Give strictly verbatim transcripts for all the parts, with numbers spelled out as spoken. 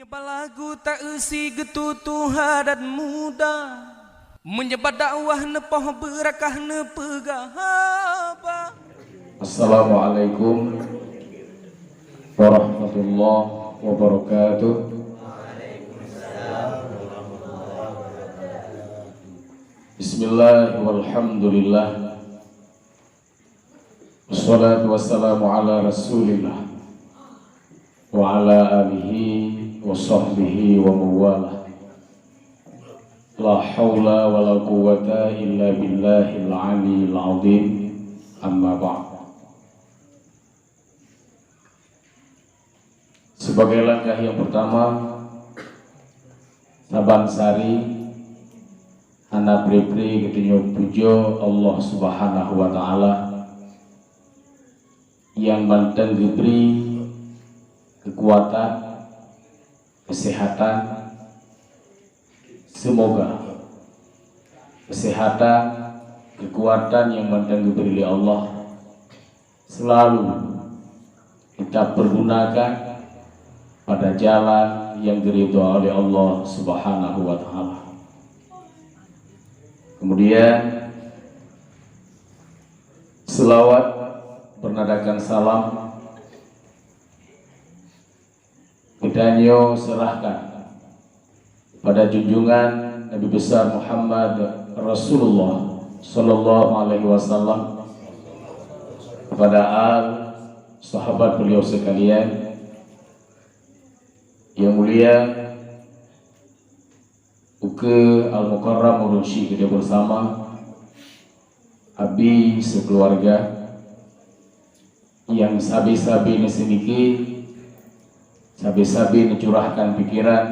Balagu ta-eusi geututoe adat muda, meunyebat dakwah neupoh beurakah neupeugah haba. Assalamualaikum warahmatullahi wabarakatuh. Bismillah walhamdulillah. Wassalatu wassalamu ala Rasulillah wa ala alihi wa sahbihi wa mawalah. La haula wa la quwwata illa billahil aliyil azim. Amma ba'd. Sebagai langkah yang pertama, saban sari hana pri-pri geutanyoe pujoe Allah Subhanahu wa Ta'ala nyang mantong geubri keukuatan, keuseuhatan. Seumoga keuseuhatan, keukuatan nyang mantong geubri lé Allah seulalu kita pergunakan pada jalan nyang geuridha lé Allah Subhanahu wa Ta'ala. Kemudian, selawat bernadakan salam geutanyoe serahkan pada junjungan Nabi Besar Muhammad Rasulullah sallallahu alaihi wasallam, kepada al sahabat beliau sekalian yang mulia, ukeue Al-Mukarram ureueng syik geutanyoe bersama, abi sekeluarga, nyang sabe-sabe neuseumiké, sabe-sabe neucurahkan pikiran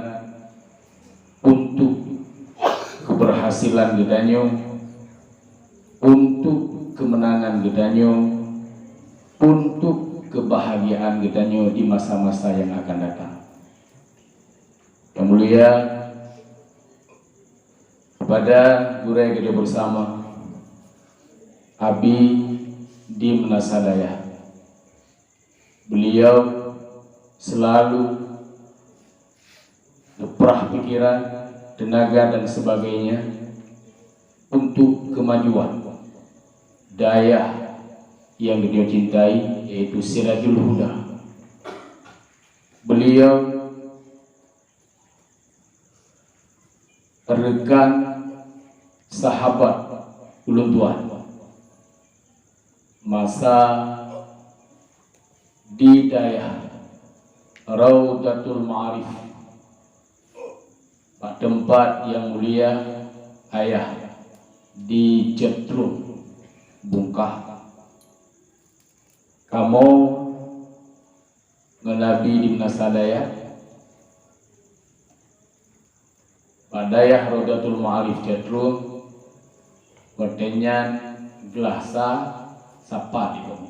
untuk keberhasilan geutanyoe, untuk kemenangan geutanyoe, untuk kebahagiaan geutanyoe di masa-masa yang akan datang. Yang mulia, kepada gurée geutanyoe bersama, abi di meunasah dayah. Beliau selalu geuprah pikiran, tenaga dan sebagainya untuk kemajuan dayah yang beliau cintai, yaitu Sirajul Huda. Beliau rekan sahabat ulôn tuan masa di dayah Raudatul Ma'arif, bak teumpat yang mulia ayah di Cetrung, Bungkah. Kamoe ngon abi di meunasah dayah, bak dayah Raudatul Ma'arif Cetrung, watée nyan glah sa sapat di lôn.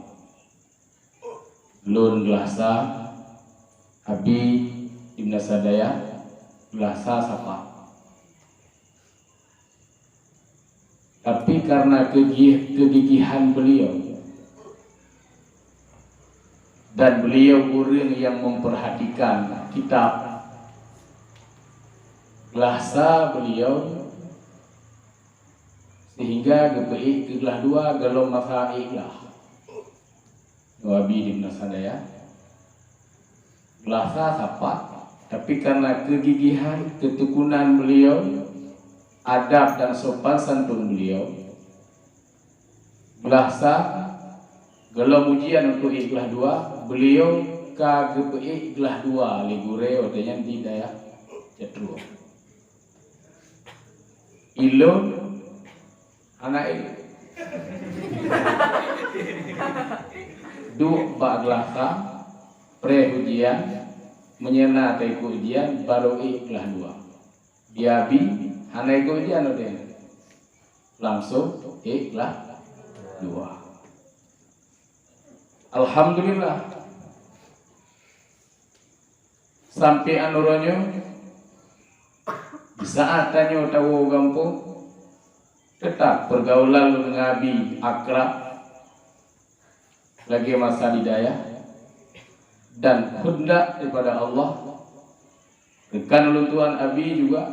Lôn glah sa, abi di meunasah dayah glah sa sapat. Tapi karena kegih-, kegigihan beliau dan beliau ureuëng yang memperhatikan kitab, glah sa beliau sehingga geupeuék keu glah dua golom masa ék glah. Nyoe abi di meunasah dayah. Glah sa sapat, tapi karena kegigihan, ketekunan beliau, adab dan sopan santun beliau, glah sa golom ujian untuk ék glah dua, beliau ka geupeuék glah dua lé gurée watée nyan di dayah Cetrung. Ilôn hana ék. Duek bak glah sa, preh ujian, meunyoe na taikôt ujian, barô ék glah dua. Di abi hana ikôt ujian lom, langsong ék glah dua. Alhamdulillah. Sampoe uroe nyoe, di saat tanyoe tawoe gampông, teutap peurgaulan lôn ngon abi akrab lagée masa di dayah, dan keundak daripada Allah, Kan ulôn tuan Abi juga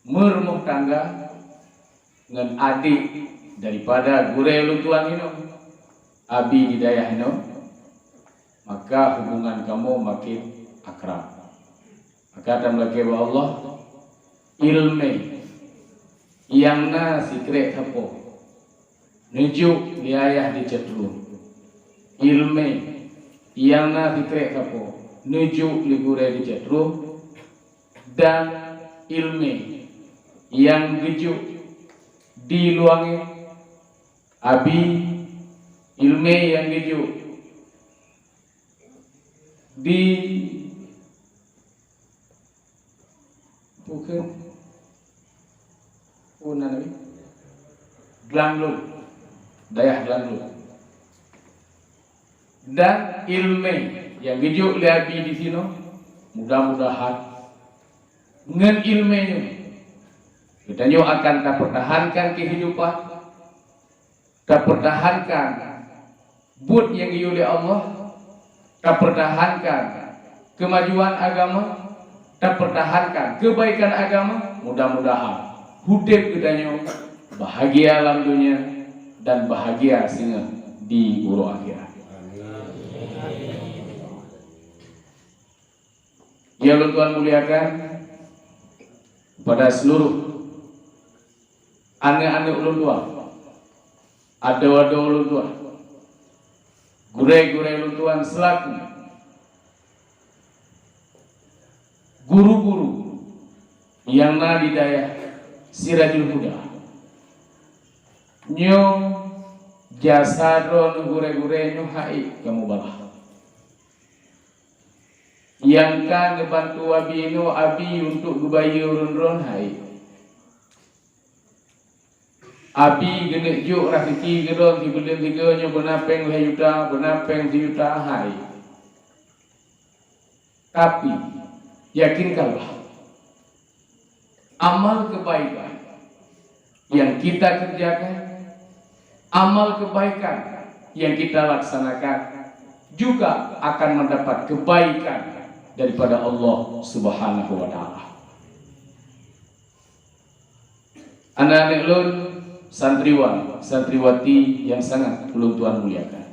meurumoh tangga ngon adék daripada gurée ulôn tuan inong, Abi di dayah inong, maka hubungan kamoe makin akrab. Maka tameulakée bak Allah, ileumé nyang na sikrék sapo neujok lé ayah di Cot Rueng. Ileumé nyang na sikrék sapo neujok lé gurée di Cot Rueng, dan ileumé nyang geujok di Lueng Abi, ileumé nyang geujok di Bukon. Peue nan Abi? Glanglong. Dayah Glanglong. Dan ileumé nyang geujok lé Abi di sinoe, mudah-mudahan ngon ileumé nyoe geutanyoe akan tapeurtahankan keuhidupan, tapeurtahankan buet nyang geuyue lé Allah, tapeurtahankan keumajuan agama, tapeurtahankan keubaikan agama. Mudah-mudahan udeb geutanyoe bahagia lam donya dan bahagia singoh di uroe akhirat. Ya, ulôn tuan muliakan, kepada seluruh aneuk-aneuk ulôn tuan, adoe-adoe ulôn tuan, gurée-gurée ulôn tuan, selaku guru-guru nyang na di dayah Sirajul Huda. Nyoe jasa droeneuh gurée-gurée nyoe hai kamoe balah. Nyang ka neubantu Abi nyoe, Abi untuk geubayeue ureuëng droen hai. Abi geuneuk jok raseuki keu droen sibuleuen sigoe nyoe beuna péng lhée juta, beuna péng sijuta hai. Tapi, yakinkanlah, amal kebaikan yang kita kerjakan, amal kebaikan yang kita laksanakan juga akan mendapat kebaikan daripada Allah Subhanahu wa Ta'ala. Aneuk-aneuk lôn, santriwan, santriwati yang sangat ulôn tuan muliakan.